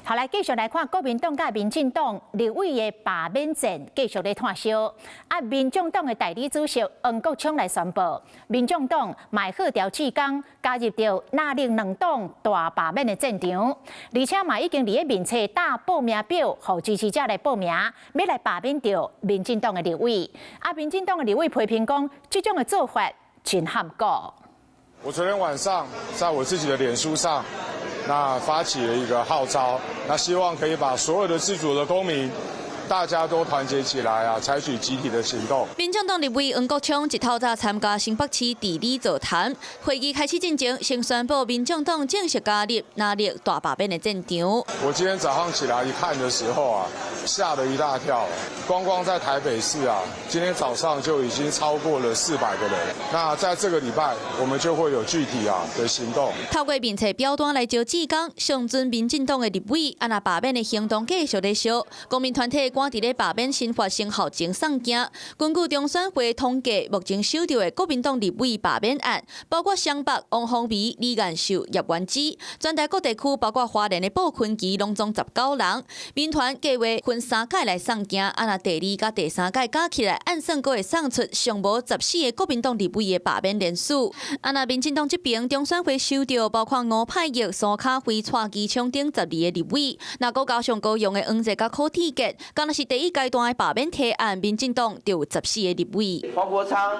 好，來繼續來看國民黨佮民進黨立委的罷免戰繼續咧湠燒。啊，民眾黨的代理主席黃國昌來宣布，民眾黨嘛號召志工加入著藍綠兩黨大罷免的戰場，而且嘛已經佇咧面冊打報名表，予支持者來報名，欲來罷免著民進黨的立委。啊，民進黨的立委批評講，這種的做法真譀古。我昨天晚上在我自己的臉書上，那發起了一個號召，那希望可以把所有的自主的公民，大家都團結起來啊，採取集體的行動。民進黨立委黃國昌一透早參加新北市治理座談會議開始進前，先宣布民進黨正式加入藍綠大罷免的戰場。我今天早上起來一看的時候啊，嚇了一大跳。光光在台北市啊，今天早上就已經超過了400個人。那在這個禮拜，我們就會有具體啊的行動。透過面冊表單來招志工，上陣民進黨的立委，按那罷免的行動繼續咧燒。公民團體趕佇咧罷免新法生效前送件。根據中選會統計，目前收著的國民黨立委罷免案，包括雙北王鴻薇、李彥秀、葉元之，全台各地區包括花蓮的布坤琪，攏總19人。民團計劃分三屆來送件，按那第二佮第三屆加起來，按算閣會送出上無14個國民黨立委的罷免人數。按那民進黨這邊中選會收著包括吳霈玉、蘇卡輝、蔡其昌等12個立委，若閣加上高雄的黃捷佮柯志杰，敢若是第一階段的罷免提案，民進黨就有14個立委。黃國昌，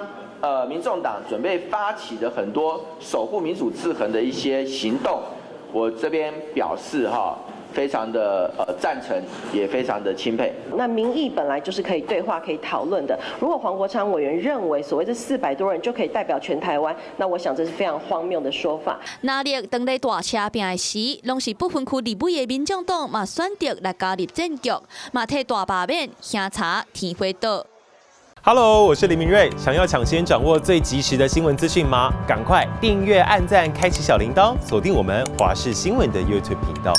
民眾黨準備發起的很多守護民主制衡的一些行動，我這邊表示哈，非常的贊成，也非常的欽佩。那民意本來就是可以對話、可以討論的。如果黃國昌委員認為所謂這400多人就可以代表全台灣，那我想這是非常荒謬的說法。藍綠當咧大車拚的時，攏是不分區立委的民眾黨嘛選擇來加入戰局，嘛替大罷免喝茶天花倒。 Hello，我是林明瑞，想要搶先掌握最及時的新聞資訊嗎？趕快訂閱、按讚、開啟小鈴鐺，鎖定我們華視新聞的 YouTube 頻道。